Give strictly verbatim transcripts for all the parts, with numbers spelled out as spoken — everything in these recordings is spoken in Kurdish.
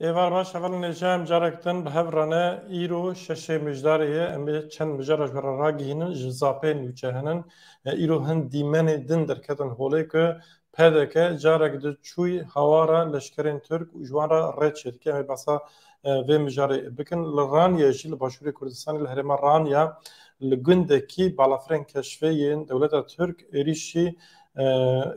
Êvar baş, hevalên hêja, em carek din bi hev re ne. Îro şeşê Mijdarê ye. Em ê çend mijara ji we re ragihînin, ji zapê nûçe henin. E, îro hin dîmenê din derketin holê ku P D K carek di çûy hawara leşkerên Tirk û ji wan re rê çêdike. Em ê behsa, e, vê mijarê bikin. Li Raniye jî, li Başûrê Kurdistanê, li herêma Raniya, li gundekî balafirên keşfê yên dewleta Tirk êrîşî, e,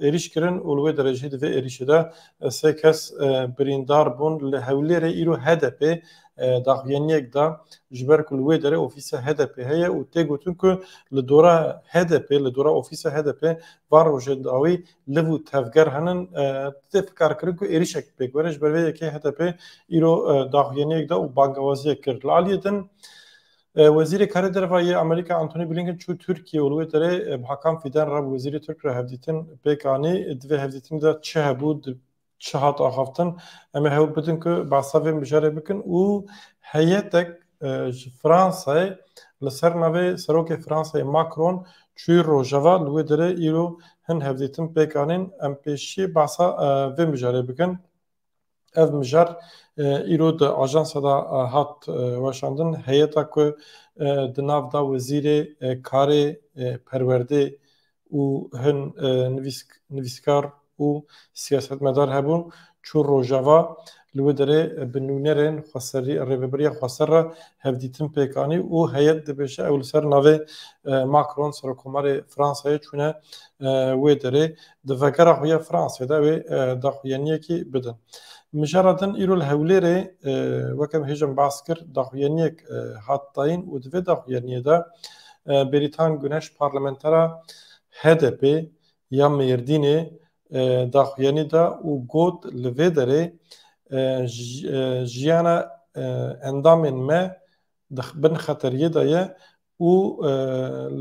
êrîş kirin û li wê derê jî di vê êrîşê de, e, sê kes, e, birîndar bûn. Li Hewlêrê îro H D P, e, daxuyaniyek da, ji ber ku li wê derê ofîsa H D P heye û tê gotin ku li dora H D P, li dora ofîsa H D P van rojên dawî liv û tevger henin. E, tê fikarkirin ku êrîşek pêk were. Ji ber vê yekê H D P îro, e, daxuyaniyek da û bangewaziyek kir. Li aliyê din, e, Wezîrê Karê Derve yê Amerîka Antony Blinken çû Tirkiye û li wê derê, e, bi Hakan Fidan re, bi wezîrê Tirk re hevdîtin pêk anî. Di vê hevdîtinê de çi hebû, di çi hat axaftin? Em ê hewl bidin ku behsa vê mijarê bikin û heyetek, e, ji Fransayê li ser navê serokê Fransayê Macron çûyî Rojava, li wê derê îro hin hevdîtin pêk anîn. Em pêşî behsa, e, vê mijarê bikin. Ev mijar, e, îro di ajansa de, e, hat, e, weşandin. Heyeta ku, e, di nav de wezîrê, e, karê, e, perwerdê û hin, e, nivîsk-, nivîskar û siyasetmedar hebûn, çû Rojava, li wê derê, e, bi nûnerên xweserî, rêveberiya xweser re hevdîtin pêk anî û heyet dibêje ew li ser navê, e, Macron, Serokkomarê Fransayê, çûne, e, wê derê. Di vegera xwe ya Fransayê de ew ê, e, daxuyaniyekî bidin. Mijara din îro li Hewlêrê, e, weke em hêjin bas kir, daxuyaniyek, e, hat dayîn û di vê daxuyaniyê de, e, Bêrîtan Guneş, parlamentera H D P ya Mêrdînê, e, daxuyanî da û got, li vê derê, e, ji-, e, jiyana, e, endamên me di x-, bin xeteriyê de ye û, e,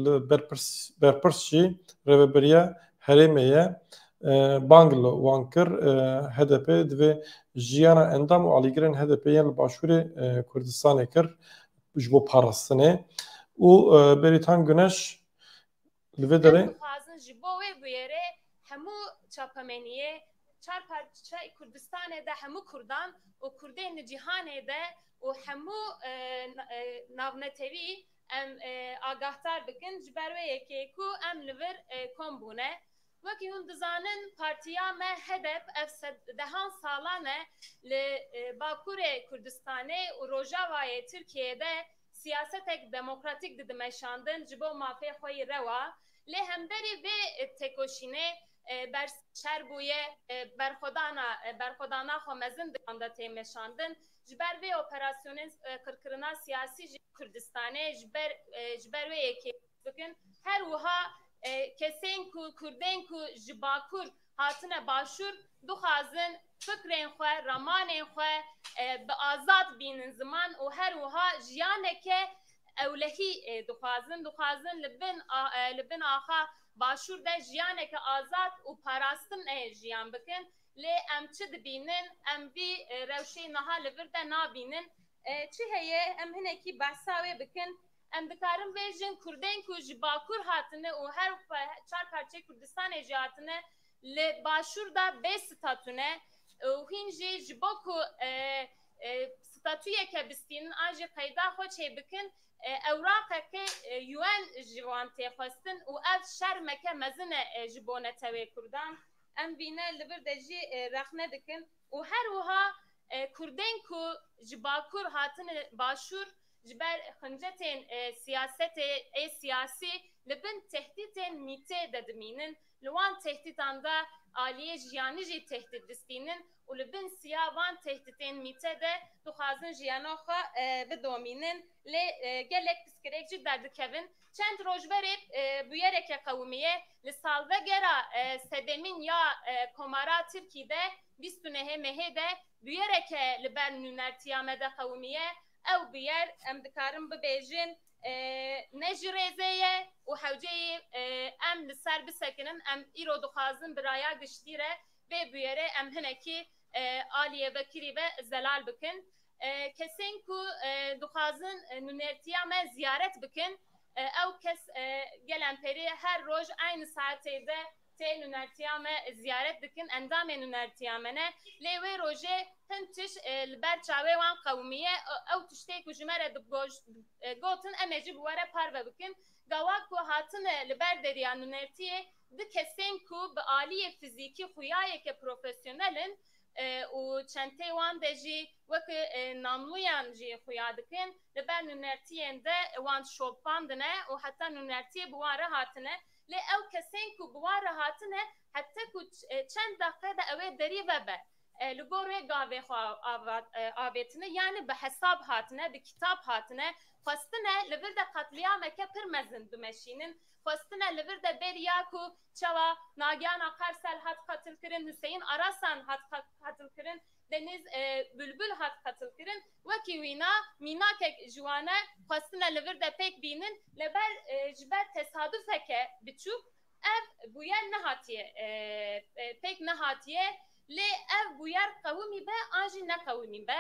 li berpirs-, berpirs jî rêveberiya herêmê ye. E, bang li wan kir, e, H D P divê jiyana endam û alîgirên H D P yên li Başûrê, e, Kurdistanê kir ji bo parastinê û, e, Bêrîtan Guneş li vê derê. Em dixwazin ji bo wê bûyerê hemû çapemeniyê, çar parçeyê Kurdistanê de hemû Kurdan û Kurdên li cîhanê de û hemû, e, na-, e, navnetewî em, e, agahdar bikin, ji ber wê yekê ku em li vir, e, kom bûne. Wekî hûn dizanin, partiya me H D P ev sed-, dehan salan e li, e, Bakurê Kurdistanê û Rojavayê Tirkiyeyê de siyasetek demokratîk didime şandin ji bo mafê xwe yî rewa. Lê hemberî vê, e, têkoşînê, e, ber şer bûye, e, berxwedana, e, berxwedana xwe mezin di wan de tê meşandin. Ji ber vê operasyonên, e, qirkirina siyasî ji Kurdistanê, ji ber, e, ji ber wê yekê bikin. Her wiha, e, kesên ku, Kurdên ku ji Bakur hatine Başûr, dixwazin fikrên xwe, ramanên xwe, e, bi azad bînin ziman û her wiha jiyaneke ewlehî, e, dixwazin. Dixwazin li bin a-, e, li bin axa Başûr de jiyaneke azad û parastin, e, jiyan bikin. Lê em çi dibînin? Em vî, e, rewşê niha li vir de nabînin. E, çi heye? Em hinekî behsa wê bikin. Em dikarin bêjin, Kurdên ku ji Bakur hatine û her pa-, çar parçeyê Kurdistanê jî hatine, li Başûr de bê statû ne û hîn jî ji bo ku, e, e, statûyeke bistînin an jî qeyda xwe çêbikin, e, ewraqeke, e, U N ji wan tê xwestin û ev şermeke mezin e, e, ji bo netewê Kurdan. Em vîne li vir de jî, e, rexne dikin û her wiha, e, Kurdên ku ji Bakur hatine Başûr, ji ber xincetên, e, siyasetê ê siyasî li bin tehdîtên mîtê de dimînin. Li wan tehdîtan de aliyê jiyanî jî tehdît distînin û li bin siya van tehdîtên mîte de dixwazin jiyana xwe, e, bidomînin. Lê, e, gelek pirsgirêk jî derdikevin. Çend roj berê, e, bûyereke qewimiye li salvegera, e, sedemîn ya, e, Komara Tirkî de, bîst û nehê mehê de bûyereke li ber nûnertiya me de qewimiye. Ew bûyer, em dikarin bibêjin, e, ne ji rêzê ye û hewceyê, e, em li ser bisekinin. Em îro dixwazin bi raya giştî re vê bûyerê em hinekî, e, aliyê vekirî ve zelal bikin. E, kesên ku, e, dixwazin, e, nûnertiya me ziyaret bikin, e, ew kes, e, gel em perê her roj aynî saetê de Nûnertiya me ziyaret dikin, endamê nûnertiya me ne. Lê wê rojê hin tişt, e, li ber çavê wan qewimiye. E, ew tiştê ku ji me re di goj-, e, gotin, em ê jî bi we re parve bikin. Gava ku hatine li ber deriya nûnertiyê, di kesên ku bi aliyê fizîkî xuyayeke profesyonel in, e, û çentê wan de jî wek, e, namlûyan jî xuya dikin, li ber nûnertiyên de wan şopandine û heta nûnertiyê bi wan re hatine. Lê ew kesên ku bi wan re hatine, heta ku ç-, e, çend deqe de ew ê derî vebe, e, li gor wê gavê xwe ava-, e, avêtine, yani bi hesab hatine, bi kitab hatine, xwestine li vir de qetliyameke pir mezin bimeşînin, xwestine li vir de beriya ku çawa Nagiyana Qarsel hat qetilkirin, Hüseyin Arasan hat qe-, qetilkirin, Deniz, e, Bülbül hat qetilkirin. Wekî wîna mînakek ji wane xwestine li vir de pêk bînin, li ber, e, ji ber tesadufeke biçûk ev bûyer nehatiye, e, e, pêk nehatiye, lê ev bûyer qewimî be an jî neqewimî be.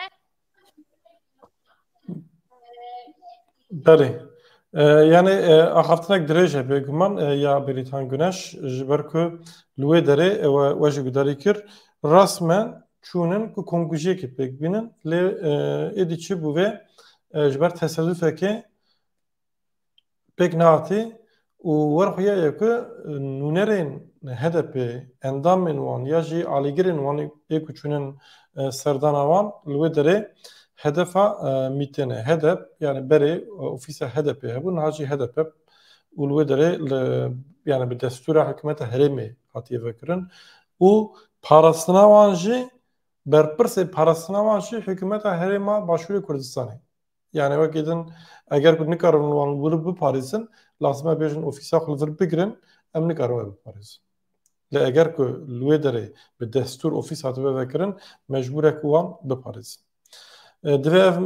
Belê. E, yani, e, axaftinek dirêj e bêguman, e, ya Bêrîtan Guneş, ji ber ku li wê derê, e, we, we jî gudarî kir, resmen çûnin ku komkujiyekê pêk bînin, lê, e, êdî çi bû vê, e, ji ber tesadufekê pêk nehatî û werxuya ye ku, e, nûnerên H D P, endamên wan ya jî alîgirên wan ê ku çûnin, e, serdana wan li wê derê hedefa, e, mîtê ne. H D P, yani berê, e, ofîsa H D P hebû, niha jî H D P û li wê derê li, yani bi destûra hikûmeta herêmê hatiye vekirin û parastina wan jî, berpirsê parastina wan jî hikûmeta herêma Başûrê Kurdistanê. Yani wekî din, eger ku nikarin wan wir biparêzin, lazim e bêjin ofîsa xwe li vir bigirin, em nikarin we biparêzin. Lê eger ku li wê derê bi destûr ofîs hatibe vekirin, mecbûr e ku wan biparêzin. E, divê ev,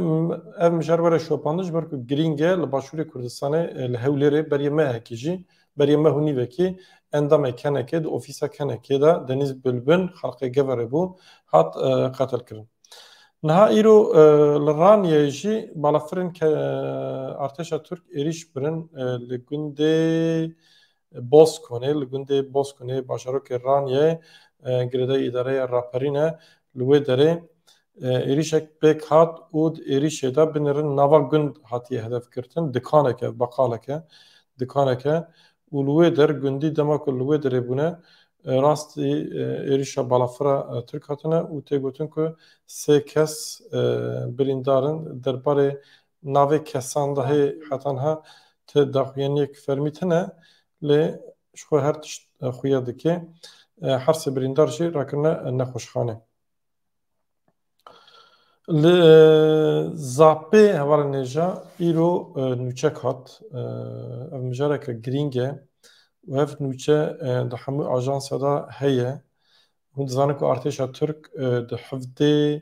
ev mijar were şopandin, ji ber ku girîng e, li Başûrê Kurdistanê, e, li Hewlêrê beriyê mehekî jî, beriyê meh û nîvekî endamê kenekê di ofîsa kenekê de, Deniz Bilbin, xelqê Geverê bû, hat, e, qetilkirin. Niha îro, e, li Raniyeyê jî balafirên ke-, artêşa Tirk êrîş birin, e, li gundê Bozkonê, li gundê Bozkonê, bajarokê Raniyeyê, e, girêdayî îdareya raperîn e, li wê derê, e, êrîşek pêk hat û di êrîşê de binêrin nava gund hatiye hedef girtin, dikanek e, beqalek e, dikanek e û li wê der gundî dema ku li wê derê bûne, e, rastî, e, êrîşa balafira, e, Tirk hatine û tê gotin ku sê kes, e, birîndar in. Derbarê navê kesan de hê heta niha ti daxuyaniyek fermî tine, lê ji xwe her tişt, e, xuya dike. E, her sê birîndar jî rakirine, e, nexweşxane. Li Zapê hevalên hêja îro, e, nûçek hat. E, ev mijareke girîng e û ev nûçe, e, di hemû ajansa de heye. Hûn dizanin ku artêşa Tirk, e, di hevdê,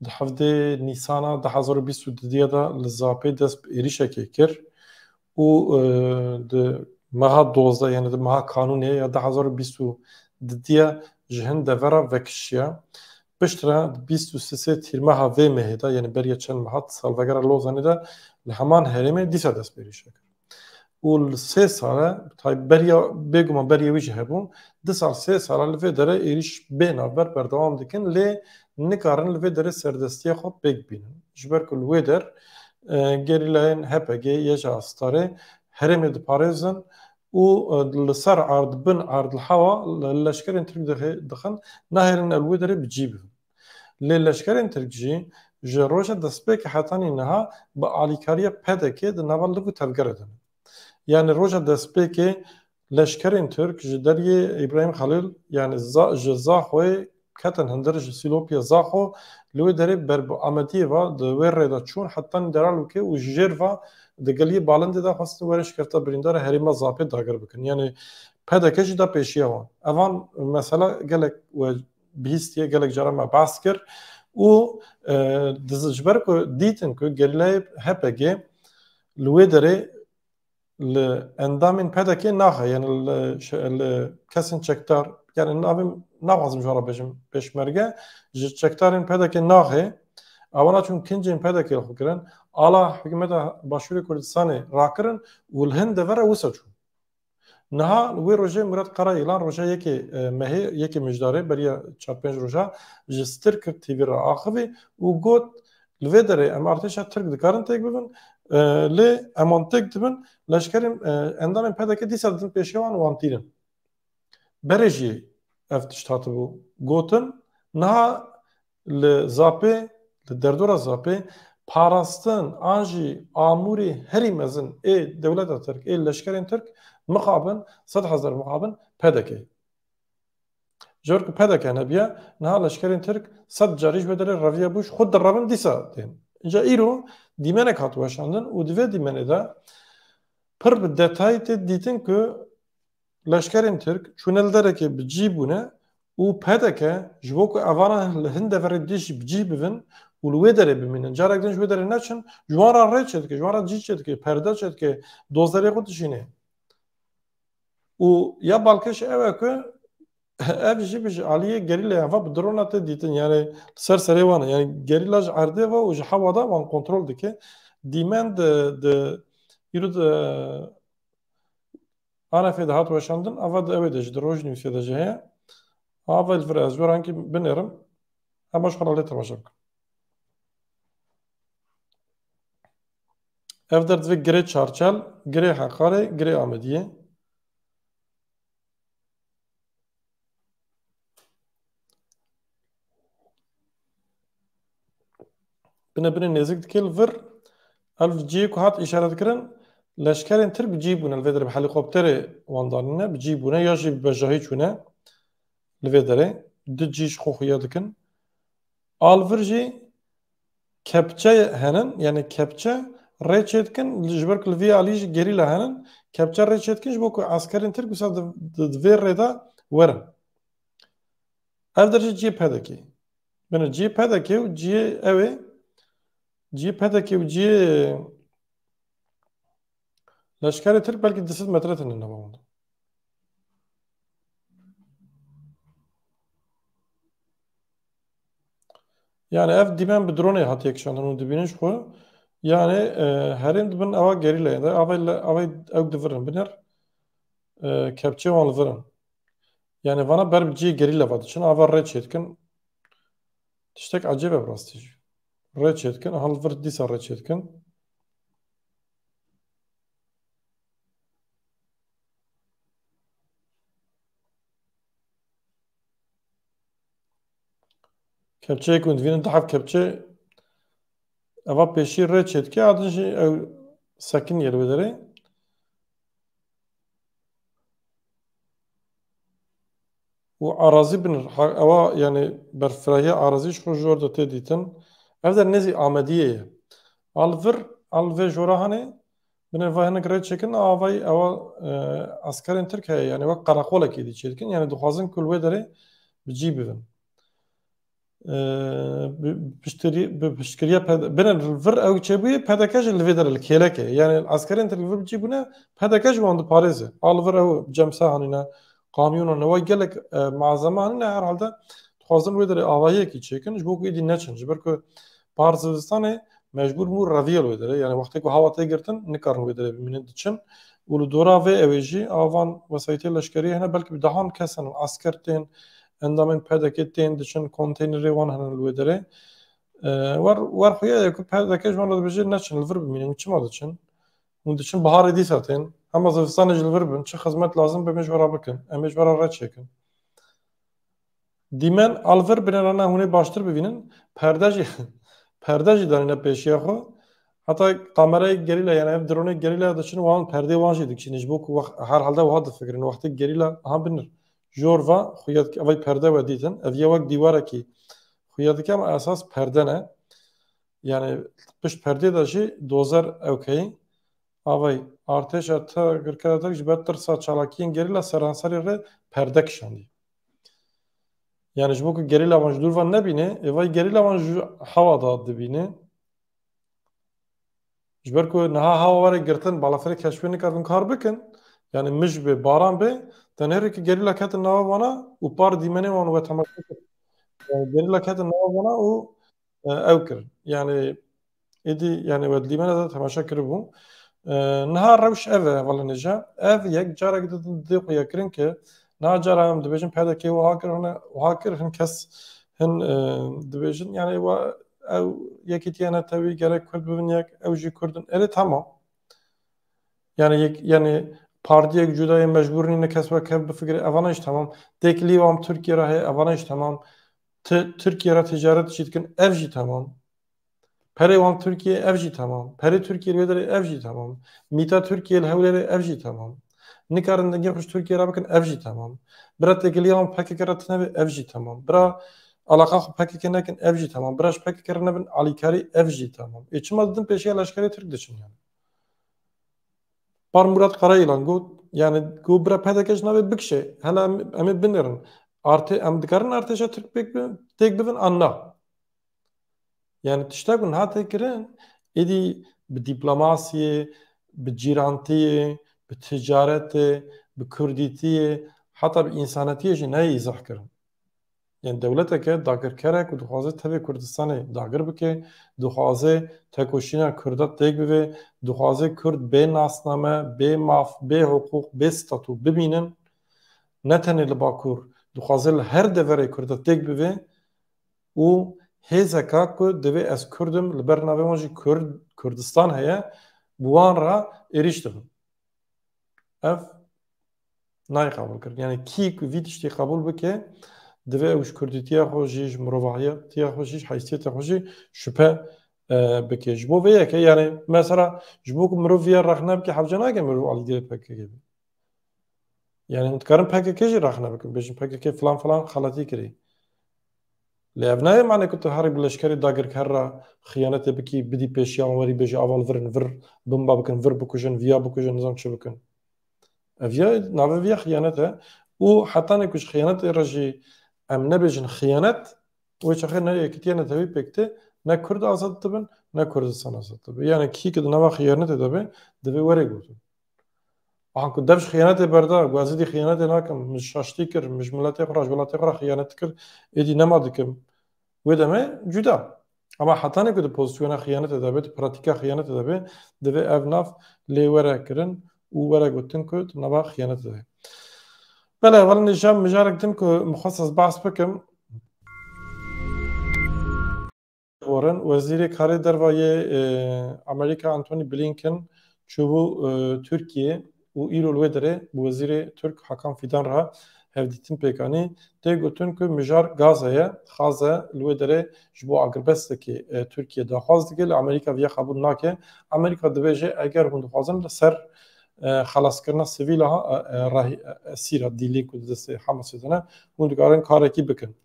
di hevdê Nîsana du hezar û bîst û dudiya de li Zapê dest bi êrîşekê kir û, e, di meha dozdeh, yani di meha Kanûnê ya du hezar û bîst û dudiya ji hin devera vekişiya. Piştre di bîst û sisê Tîrmeha vê mehê de, yani beriya çend meha, di salvegera Lozanê de li heman herêmê dîsa dest bi êrîşê kir. Û li sê sale, tay beriya, bêguman beriya wî jî hebû, du sal, sê sale li vê derê êrîş bê navber berdewam dikin, lê nikarin li vê derê serdestiya xwe pêk bînin. Ji ber ku li wê der, e, gerîlayên H P G, Y J A Starê herêmê diparêzin û, e, li ser erd, bin erd, li hewa, li leşkerên Tirk dixê-, dixin, nahêlin ew li wê derê bi cî bibin. Lê leşkerên Tirk jî ji roja destpêkê hetanî niha bi alîkariya P D K di nava liv û tevgerê de ne. Yani roja destpêkê leşkerên Tirk ji deriyê Îbrahîm Xelîl, yani Za-, ji Zaxoyê ketin hundir, ji Sîlopiyê Zaxo, li wê derê ber bi Amediyê ve di wê rê de çûn hetanî Deralûkê û ji jêr ve di geliyê Balindê de xwestin werin şikefta birîndara herêma Zapê dagir bikin. Yani P D K jî da pêşiya wan. Evan mesela gelek we bihîstiye, gelek cara me behs kir û, e, diz-, ji ber ku dîtin ku gerîlayê H P G li wê derê li endamên P D K naxe, yani li, şe-, li kesên çekdar, yani navê, naxwazim ji wan re bêjim pêşmerge, ji çekdarên P D K naxe, ewana çûn kincên P D K li xwe kirin, ala hikûmeta Başûrê Kurdistanê rakirin û li hin devera wisa çûn. Niha wê rojê Murat Karayılan roja yekê, e, mehê, yekê mijdarê beriya çar pênc roja ji Stirk T V re axivî û got, li vê derê em artêşa Tirk dikarin têk bibin, e, lê em wan têk dibin, leşkerên, e, endamên P D K dîsa didin pêşiya wan û wan tînin. Berê jî ev tişt hatibû gotin. Niha li Zapê, li derdora Zapê parastin an jî amûrê herî mezin ê dewleta Tirk, ê leşkerên Tirk mixabin, sed hezar mixabin P D K. Ji ber ku P D K nebiya, niha leşkerên Tirk sed carî ji wê derê reviye bû, ji xwe direvin dîsa tên. Înca îro dîmenek hat weşandin û di vê dîmenê de pir bi detayî tê dîtin ku leşkerên Tirk çûne li derekê bi cî bûne û P D K ji bo ku evana li hin deverê dî jî bi cî bibin û li wê derê bimînin. Carek din ji wê derê neçin, ji wan re rê çêdike, ji wan re cî çêdike, perde çêdike, dozerê xwe dişîne. Û ya balkêş ew e ku ev jî bi ji aliyê gerîlaya ve bi drona tê dîtin. Yani li ser serê wan e. Yani gerîla ji erdê ve û ji hewa de wan kontrol dike. Dîmen di, di îro di Anefê de hat weşandin, ava di ew ê de jî, di Rojnewsê de jî heye. Ava li vir ez werankî binêrim. Hema ji xwe re lê temaşe bikin. Ev der divê girê Çarçal, girê Heqarê, girê Amediyê. Bine bine nêzik dike li vir. Ev cihê ku hat îşaret kirin, leşkerên Tirk bi cî bûne li vê derê, bi helîkopterê wan danîne, bi cî bûne ya jî bi bejahî çûne li vê derê. Du cî ji xwe xuya dikin. A li vir jî kepçe henin, yani kepçe rê çêdikin, ji ber ku li vî alî jî gerîla henin, kepçe rê çêdikin ji bo ku eskerên Tirk wisa di, di, di vê rê de werin. Ev der jî cihê P D K'ê. Bine cihê P D K û cihê ew ê, cihê P D K û cihê leşkerê Tirk belkî du sed metre tune nava wan de. Yani ev dîmen bi dronê hatiye kişandin û dibînin ji xwe. Yani, e, herêm dibin ewa gerîlayê de, avay le-, avay ew divirin binêr, e, kepçê wan li vir in. Yani vana ber bi cihê gerîla ve diçin, ava rê çêdikin. Tiştek ecêb e bi rastî jî. Rê çêdikin, aha li vir dîsa rê çêdikin. Kepçeyê ku hûn divînin, du heb kepçe eva pêşî rê çêdike, a din jî ew sekiniye li wê derê. Û arazî binir, ha-, ewa, yani, berfirahiya arazî ji xwe jor de tê dîtin. Ev der nêzî Amediyê ye. A li vir, a li vê jora hanê, binê va hinek rê çêkin, avay ewa, e, eskerên Tirk heye, yani wek qereqolekê dî çêdikin, yani dixwazin ku li wê derê bi cî bibin. E, bi, piştgirî-, bi piştgiriya P D K, binê li vir ew çêbûyê, P D K jî li vê derê li kêlek e. Yani eskerên Tirk li vir bi cî bûne, P D K jî wan diparêze. A li vir ew cemse hanîne, kamyonan, ewa gelek, e, malzeme hanîne, herhalde dixwazin wê derê avahiyekî çêkin, ji bo ku êdî neçin. Ji ber ku par zivistanê mecbûr bû reviye li wê derê. Yani wextê ku hewa tê girtin, nikarin wê derê bimînin, diçin. Û li dora vê ew ê jî a van wesayîtê leşkerî hene, belkî bi dehan kes hene, esker tên, endamên P D K tên, diçin, konteynerê wan hene li wê derê. E, wer, wer xuya ye ku P D K ji wan re dibêje neçin, li vir bimînin. Çima diçin? Hûn diçin biharê dîsa tên. Hema zivistanê jî li vir bin. Çi xizmet lazim be, em ê ji we re bikin. Em ê ji we re rê çêkin. Dîmen a li vir binêrana hûn ê baştir bibînin. Perde jî, perde jî danîne pêşiya xwe. Heta kamerayê gerîla, yani ev dronê gerîla diçin, wan perdê wan jî dikişînin. Ji bo ku wext, herhalde wiha difikirin. Wextê gerîla, aha binir. Jor va, xuya dike, ev perde we dîtin. Ev ye wek dîwarekî xuya dike, ama esas perde ne. Yani pişt perdê de jî dozer ew keyî. Avay, artêşa T G K T ji ber tirsa çalakiyên gerîla seranserê re perde kişandî. Yani ji bo ku gerîla wan ji dûr ve nebîne, ê vay gerîla wan ji hewa de dibîne. Ji ber ku niha hewa were girtin, balafirê keşfê nikardin kar bikin. Yani mij bê, baran bê, tenê rê ki gerîla ketin nava vana û par dîmenê wan we temaşe kir. Yani gerîla ketin nava vana û, e, ew kirin. Yani êdî, yani we dîmene de temaşe kiribû. E, niha rewş ev e, hevalên hêja. Ev yek carek di, di, dê xwe ye kirin ki niha cara em dibêjin P D K wiha kir, hine, wiha kir, hin kes hin, e, dibêjin, yani wa, ew Yekîtiya Netewî gerek Kurd bibin yek, ew jî Kurd in. Erê, tamam. Yani yek, yani partiyek cuda yê mecbûr nîne kes wek hev bifikire, evana jî tamam. Teklîfa wan Tirkiye re heye, evana jî tamam. Ti-, Tirkiye re ticaret jî dikin, ev jî tamam. Perê wan Tirkiye, ev jî tamam. Perê Tirkiye li wê derê, ev jî tamam. Mîta Tirkiye li Hewlêrê, ev jî tamam. Nikarin dengê xwe ji Tirkiye re bikin, ev jî tamam. Bira têkiliya wan P K K re tune be, ev jî tamam. Bira alaqa xwe P K K nekin, ev jî tamam. Bira ji P K K re nebin alîkarî, ev jî tamam. Ê çima didin pêşiya leşkerê Tirk diçin yani? Par Murat Karayilan got, yani got bira P D K ji navê bikişe, hele em, em ê binêrin. Arte-, em dikarin artêşa Tirk pêk bi-, têk bibin an na? Yani tiştek ku niha tê kirin, êdî bi dîplomasiyê, bi cîrantiyê, bi ticaretê, bi kurdîtiyê, heta bi însanetiyê jî neyê îzah kirin. Yani dewleteke dagirkerek û dixwaze tevê Kurdistanê dagir bike, dixwaze tekoşîna Kurda têk bibe, dixwaze Kurd bê nasname, bê maf, bê hiqûq, bê statû bimînin. Ne tenê li Bakur, dixwaze li her deverê Kurda têk bibe û hêzeka ku divê ez Kurd im, li ber navê wan jî Kurd, Kurdistan heye, bi wan re êrîş dibin. Ev nayê qebûl kirin. Yani kî ku vî tiştî qebûl bike, divê ew ji kurdîtiya xwe jî, ji mirovahiyetiya xwe jî, ji heysiyetê xwe jî şüphe, e, bike. Ji bo vê yekê, yani mesela ji bo ku mirov viya rexne bike, hewce nake mirov alîgirê P K K be. Yani hûn dikarin P K K jî rexne bikin, bêjin P K K filan filan xeletî kirî. Lê ev nayê mane ku tu herî bi leşkerê dagirker re xiyanetê bikî, bidî pêşiya wan werî bêjî, ava li vir in, vir bomba bikin, vir bikujin, viya bikujin, nizam çi bikin. Ev ya navê viya xiyanet e. Û hetanê ku ji xiyanetê re jî em nebêjin xiyanet, wê çaxê ne Yekîtiya Netewî pêk tê, ne Kurd azad dibin, ne Kurdistan azad dibe. Yani kî ki di nava xiyanetê de be, divê were gotin. Aha ku dev ji xiyanetê berda, got ez êdî xiyanetê nakim, min ji şaştî kir, min ji miletê xwe re, ji welatê xwe re xiyanet kir, êdî nema dikim. Wê demê cuda. Ama hetanê ku di pozisyona xiyanetê de be, di pratîka xiyanetê de be, divê ev nav lê were kirin û were gotin ku di nava xiyanetê de ye. Belê, hevalên hêja, mijarek din ku min xwest ez behs bikim. Warren, Wezîrê Karê Derva yê, e, Amerîka Antony Blinken çûbû, e, Tirkiye û îro li wê derê bi Wezîrê Tirk Hakan Fidan re hevdîtin pêk anî. Tê gotin ku mijar Gaza ye, Gaza li wê derê ji bo agirbestekê, e, Tirkiye daxwaz dike, lê Amerîka viya qebûl nake. Amerîka dibêje eger hûn dixwazin li ser, e, xelaskirina sivîla, e, e, rehî-, e, esîra dîlê ku di destê Hamasê de ne, hûn dikarin karekî bikin.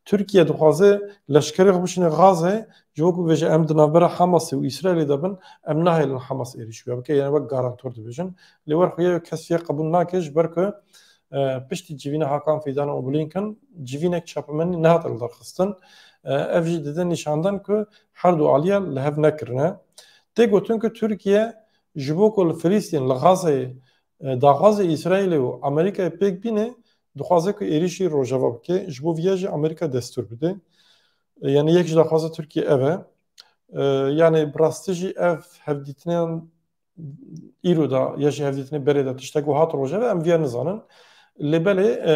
Tirkiye dixwaze leşkerê xwe bişîne Gaza, ji bo ku bêje em di navbera Hamasê û Îsraîlê de bin, em nahêlin Hamas êrîş wiya bike, yani wek garantor dibêjin. Lê wer xuya kes viya qebûl nake, ji ber ku, e, piştî civîna Hakan Fidan û Blinken civînek çapemenî nehate lidarxistin. E, ev jî dide nîşandan ku her du aliya li hev nekirine. Tê gotin ku Tirkiye ji bo ku li Filistîn, li Gazayê, e, daxwazê Îsraîlê û Amerîkayê pêk bîne, dixwaze ku êrîşî Rojava bike, ji bo viya jî Amerîka destûr bide. E, yani yek ji daxwaza Tirkiye ev e. E, yani bi rastî jî ev hevdîtinan îro de ya jî hevdîtinê berê de tiştek wiha hat rojeve, em viya nizanin. Lê belê, e,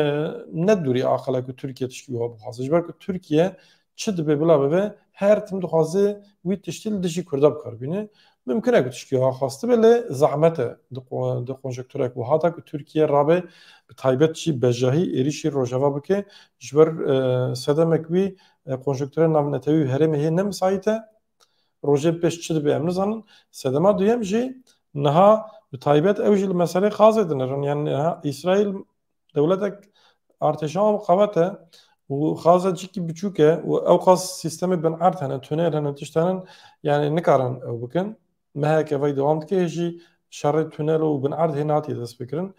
ne dûrî aqil e ku Tirkiye tişkî wiha bixwaze. Ji ber ku Tirkiye çi dibe bila bibe, her tim dixwaze wî tiştî li dijî Kurda bi kar bîne. Mimkin e ku tişkî wiha xwestibe, lê zehmet e di qo-, di konjonkturek wiha de ku Tirkiye rabe bi taybet jî bejahî êrîşî Rojava bike. Ji ber, e, sedemek wî, e, konjonktura navnetewî û herêmê hê ne misayît e. Rojê pêş çi dibe em nizanin. Sedema duyem jî niha bi taybet ew jî li meselê Xazê dinêrin. Yani niha Îsraîl dewletek artêşa wan bi qewet e û Xaze cîkî biçûk e û ew qas sîstemê bin erd hene, tunel hene, tişt hene, yani nikarin ew bikin. Meheke vay dewam dike, hê jî şerê tunel û bin erd hê nehatiye destpêkirin.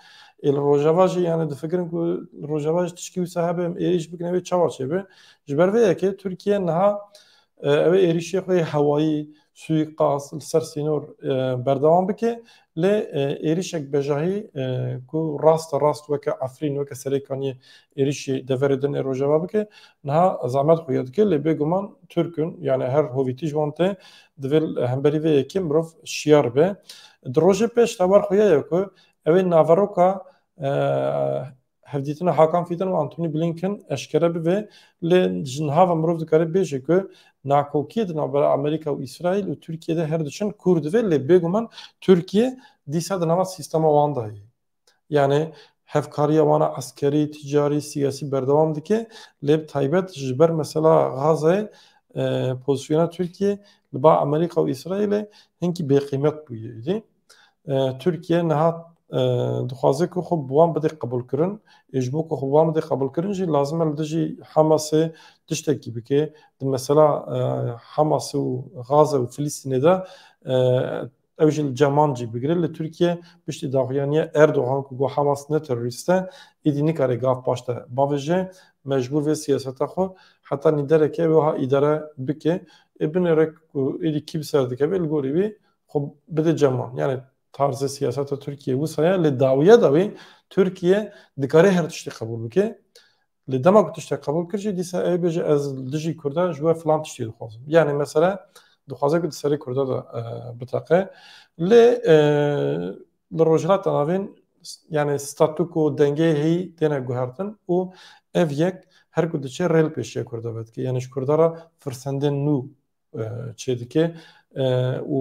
Ê li Rojava jî, yani difikirin ku li Rojava jî tişkî wisa hebe, em êrîş bikin, ew ê çawa çêbe? Ji ber vê yekê Tirkiye niha, e, ew ê êrîşê xwe yê hewayî suîqas li ser sînor e, berdewam bike. Lê e, êrişek bejahî e, ku raste rast weke Efrîn, weke serê kaniyê êrişî deverê din ê rojeva bike, niha zehmet xuya dike. Lê bêguman Tirk in, yani her hovîtî ji wan tê, divê hemberî vê yekê mirov şiyar be. Di rojê pêş de wer xuya ye ku ew ê naveroka e, hevdîtina Hakan Fidan û Antony Blinken eşkere bibe, lê ji niha ve mirov dikare bêje ku nakokiyê di navbera Amerîka û Îsraîl û Tirkiye de her diçin kûr dibe, lê bêguman Tirkiye dîsa di nava sîstema wan de ye. Yani hevkariya wana eskerî, ticarî, siyasî berdewam dike, lê bi taybet ji ber mesela Gazayê e, pozisyona Tirkiye li ba Amerîka û Îsraîlê hinkî bêqîmet bûye êdî. E, Tirkiye niha e, dixwaze ku xwe bi wan bide qebûlkirin. Ê ji bo ku xwe bi wan bide qebûlkirin jî lazim e li dijî Hamasê tiştekî bike. Di mesela e, Hamasê û Gaza û Filistînê de e, ew jî li ceman cî bigire. Li Tirkiye piştî daxuyaniya Erdogan ku got Hamas ne terorîst e, êdî nikare gav paş de bavêje. Mecbûr vê siyaseta xwe heta nîdereke wê wiha îdare bike. Ê binêre ku êdî kî bi ser dikeve li gorî wî xwe bide ceman. Yani tarzê siyaseta Tirkiye wisa ye, lê dawiya dawî Tirkiye dikare her tiştî qebûl bike. Lê dema ku tiştek qebûl kir jî, dîsa ew bêje ez li dijî Kurda ji we filan tiştî dixwazim. Yani mesela dixwaze ku di serê Kurda de e, biteqe. Lê e, li Rojhilata Navîn yani statuko dengê heyî têne guhertin û ev yek her ku diçe rê li pêşiya Kurda vedike. Yani ji Kurda re firsendên nû e, çêdike e, û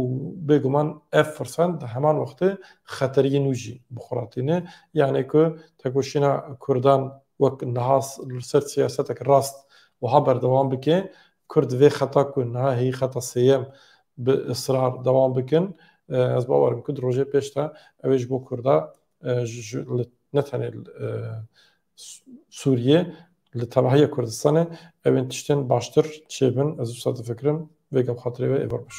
bêguman ev firsend di heman wextê xeteriyê nû jî bi xwe re tîne. Yani ku tekoşîna Kurdan wek niha s- li ser siyasetek rast wiha berdewam bike, Kurd vê xeta ku niha heyî xeta sêyem bi israr dewam bikin, e, ez bawer im ku di rojê pêş de ew ê ji bo Kurda e, ji, ji, li, ne tenê li, e, Sû- Sûriye, li tevahiya Kurdistanê ew ên tiştên baştir çêbin. Ez wisa difikirim, vê gel xatirê we êvar baş.